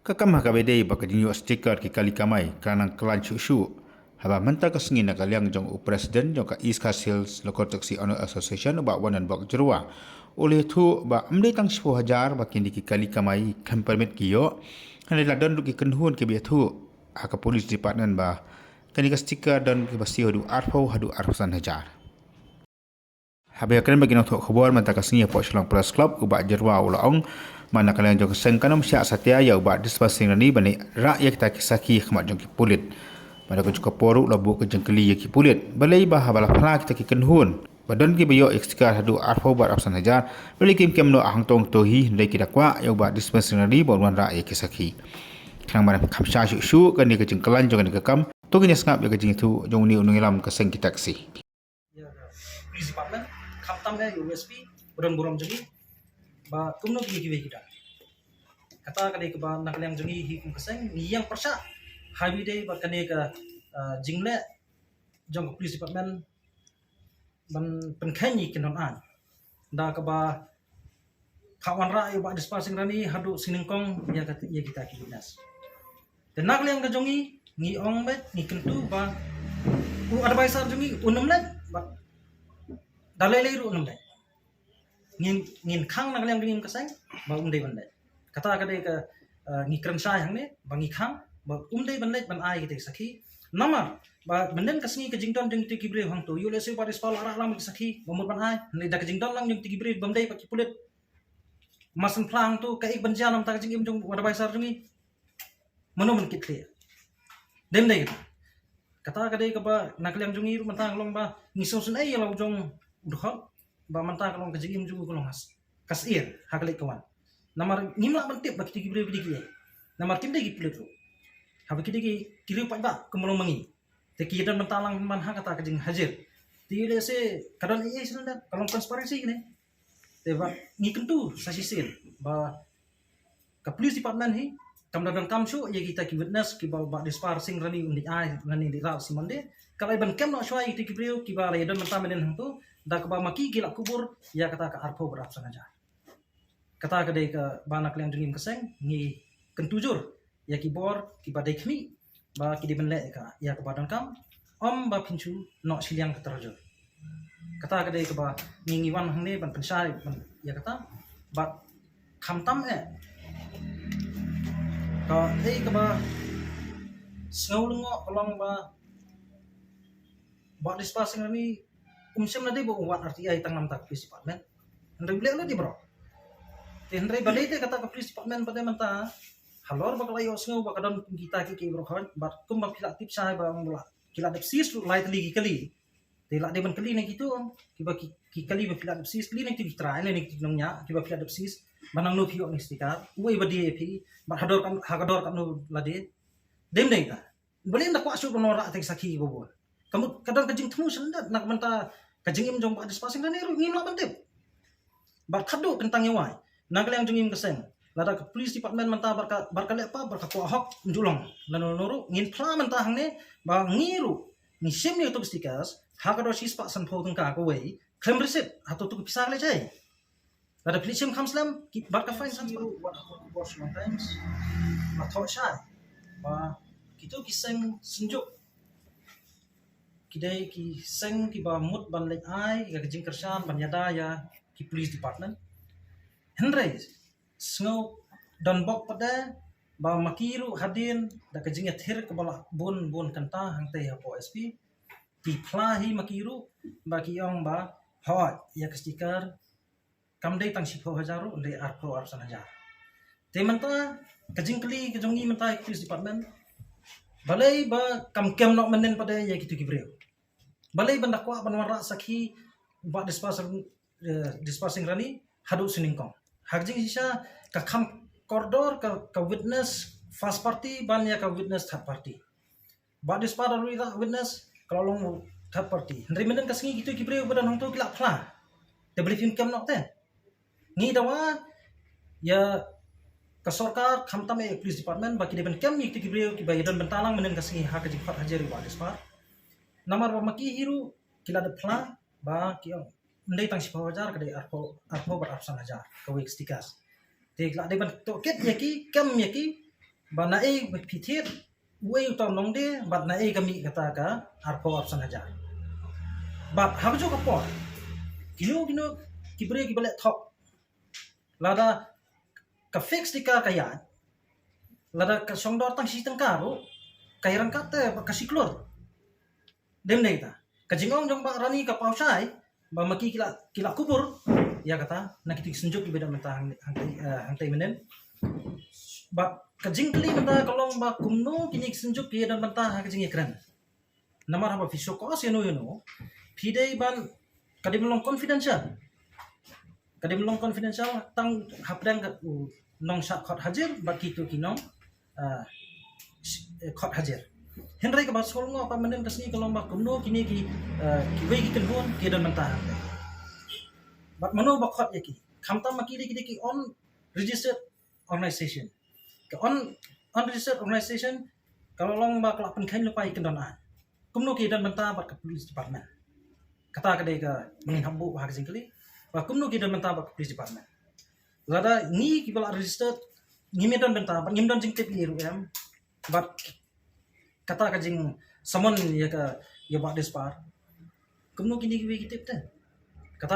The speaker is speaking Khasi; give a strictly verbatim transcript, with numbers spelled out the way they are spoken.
Ka kam ha kaba ïadei bad ka jingïoh sticker ki kali kamai ka nang kylla shuh shuh. Haba mynta ka sngi na ka liang jong u president jong ka East Khasi Hills Local Taxi Owner Association u Bah Wanenbok Jyrwa u la ïathuh ba ym dei tang shiphew hajar ba kine ki kali kamai khlem permit ki ïoh. Hynrei la don ruh ki kynhun kiba ïathuh ha ka police department ba kane ka sticker don kiba siew haduh arphew haduh arphew san hajar. Haba ïakren bad ki nongthoh khubor mynta ka sngi hapoh Shillong Press Club, u Bah Jyrwa u la ong ba na ka liang jong ka seng kan ym shah satia ïa u Bah Dispar Singh Rani ban leit rah ïa kita ki sakhi ha khmat jong ki pulit. Bad ha kajuh ka por ruh la buh ka jingkylli ïa ki pulit balei ba haba la phla kita ki kynhun ba don kiba ïoh ïa ka sticker haduh arphew bad arphew san hajar, balei kim kem noh hangto hangto hi, hynrei ki da kwah ïa u Bah Dispar Singh Rani ba un wanrah ïa ki sakhi. Khnang ban kham shah shuh shuh kane ka jingkylla jong kane ka kam, to ngin ïa sngap ïa ka jingïathuh jong une u nongïalam ka seng ki taxi. Ïa ka police department, khamtam ïa u S P ba don burom jong ngi ba kumno kine kiwei ki don. Kata ka dei kaba na ka liang jong ngi hi kum ka seng ngi ïeng pyrshah ha kaba ïadei bad kane ka, ah, jingleh jong ka police department ban pynkheiñ ïa ki kyndon aiñ da kaba phah wanrah ïa u Bah Dispar Singh Rani haduh sngewnyngkong ïa ka, ïa kita ki witness. Te na ka liang ka jong ngi, ngi ong beit, ngi kyntu ba u advisor jong ngi un ym leit bad da lei lei ruh un ym leit. Ngin, ngin khang na ka liang jong ngi ka seng ba um dei ban leit. Kata ka dei ka, eh, ngi kren shai hangne ba ngi khang ba um dei ban leit ban ai kita ki sakhi. Namar ba mynnin ka sngi ka jingdon jong kita ki briew hangto, ïoh lehse u Bah Dispar la rah lang ki sakhi ba mut ban ai, hynrei da ka jingdon lang jong kita ki briew bym dei pat ki pulit. Mar shen phlang tu kaei ban jia na ka bynta ka jingim jong u advisor jong ngi? Mano ban kit khlieh? Dei ym dei kata? Kata ka dei kaba na ka liang jong ngi ruh mynta ka long ba ngi sngewsynei ïa la u jong u dkhot ba mynta ka long ka jingim jong u ka long ha ka syier ha ka leit ka wan. Namar ngim lah ban tip ba kito ki briew ki dei kiei. Namar kim dei ki pulit ruh. Haba ki dei ki, ki riew paidbah kumba long ma ngi, te ki don bynta lang man ha kata ka jinghajir. Te lehse ka don ei ei shisien, ka long transparency kane. Te ba ngi kyntu sa shisien ba ka police department hi kam da donkam shuh ïa kita ki witness kiba u Bah Dispar Singh Rani un leit ai lane leit rah shi Monday. Ka la ban kem noh shuwa ïa kita ki briew kiba la ïadon bynta mynnin hangto da kaba ma ki ki la kubur ïa kata ka arphew bad arphew san hajar. Kata ka dei kaba na ka liang jong ngi ka seng ngi kyntu jur ïa ki bor kiba dei khmih ba ki dei ban leh ïa ka, ïa kaba donkam, ym ba phin shu noh shiliang ka tarjur. Kata ka dei kaba ngi, ngi wan hangne ban pynshai ban ïa kata. Bad khamtam eh ka dei kaba sngew lyngngoh ka long ba Bah Dispar Singh Rani um shym la dei ba u wad R T I tang namar ka police department. Hynrei u leh lade baroh. Te hynrei balei te kata ka police department pat mynta halor ba ka la ïohsngew ba ka don kita ki, ki baroh kawei, bad kumba phi la tip shai ba ong ba la ki la dep seize ruh lai tylli ki kali. Te la dei ban kylli na kito kiba ki, ki kali ba phi la dep seize, kylli na kito ki trai ne na kito ki nongñiah kiba phi la dep seize, ba nangno phi ïoh ne sticker, uei ba die ïa phi, bad ha dor kan, ha ka dor katno lade. Dei ym dei ta? Balei ynda kwah shuh ban wanrah ïa ki sakhi kiba bun? Ka mut ka don ka jingthmu shen dep na ka bynta ka jingim jong Bah Dispar Singh Rani ruh ngim lah ban tip. Bad khatduh kyntang ïa wai na ka liang jong ngi ka seng, lada ka police department mynta bad ka, bad ka leh pap bad ka kwah hok, nju long lano lano ruh ngin phla mynta hangne ba ngi ruh ngi shim ïa uto u stickers ha ka dor shispah sanphew tyngka kawei, khlem receipt. Hato uto u pisa ka leit shai? Lada phi leit shim kham slem ki bad ka fine san spah. Wat ha ka khubor Shillong Times la thoh shai ba kito ki seng Synjuk ki dei ki seng kiba mut ban leit ai ïa ka jingkyrshan ban ïada ïa ki police department. Hynrei sngew donbok pat de ba ma ki ruh hadien da ka jingïathir kaba la bun bun kynta hangtei hapoh S P, ki phla hi ma ki ruh ba ki ong ba hooid ïa ka sticker kam dei tang shiphew hajar ruh, dei arphew arphew san hajar. Te mynta ka jingkylli ka jong ngi mynta ïa ka police department, balei ba kam kem noh mynnin pat de ïa kito ki briew? Balei ban da kwah ban wanrah sakhi Bah Dispar Sing, eh, Dispar Singh Rani haduh sngewnyngkong? Ha ka jingshisha ka kham kordor ka, ka witness first party ban ïa ka witness third party. Bah Dispar da ruh i rah witness ka la long third party. Hynrei mynnin ka sngi kito ki briew ba don hangto ki la phla. Te balei phim kem noh te? Ngi dawa ïa ka sorkar khamtam ïa ka police department ba ki dei ban kem ïa kito ki briew kiba ïadon bynta lang mynnin ka sngi ha ka jingkhot hajir ïa u Bah Dispar. Namar ba ma ki hi ruh ki la dep phla ba ki ong ym dei tang shiphew hajar, ka dei arphew, arphew bad arphew san hajar kawei ka stickers. Te ki la dei ban tohkit ïa ki, kem ïa ki, ba naei ba phi thied, uei uta u nongdie, bad naei ka mih kata ka arphew arphew san hajar. Bad ha kajuh ka por, kino kino ki briew kiba leh thok, lada ka fix sticker ka ïaid, lada ka shong dor tang shi tyngka ruh, ka ïarangkat te bad ka shi klur. Dem dei ta ka jingong jong Bah Rani ka Pawshai ba ma ki ki la, ki la kubur ïa kata na ki tieng synjuk kiba don mynta hang, hangtei, eh, hangtei mynnin. Bad ka jingkylli mynta ka long ba kumno kine ki synjuk ki don mynta ha ka jingïakren. Namar haba phi show cause ïano ïano, phi dei ban, ka dei ban long confidential. Ka dei ban long confidential tang hapdeng ka, u nongshah khot hajir bad kito ki nong, ah, sh-, eh, khot hajir. Hynrei kaba sngewlyngngoh pat mynnin ka sngi ka long ba kumno kine ki, eh, kiwei ki kynhun ki don mynta hangtei. Bad mano ba khot ïa ki? Khamtam ma ki dei, ki dei ki unregistered organization. Ka un, unregistered organization ka la long ba ka la pynkheiñ lypa ïa ki kyndon aiñ. Kumno ki don mynta bad ka police department? Kata ka dei ka ngin hap buh ha ka jingkylli. Ba kumno ki don mynta bad ka police department? Lada ngi kiba la registered ngim don mynta bad ngim don jingtip ïa ruh em, bad kata ka jingsummon ïa ka, ïa Bah Dispar, kumno kine kiwei ki tip te? Kata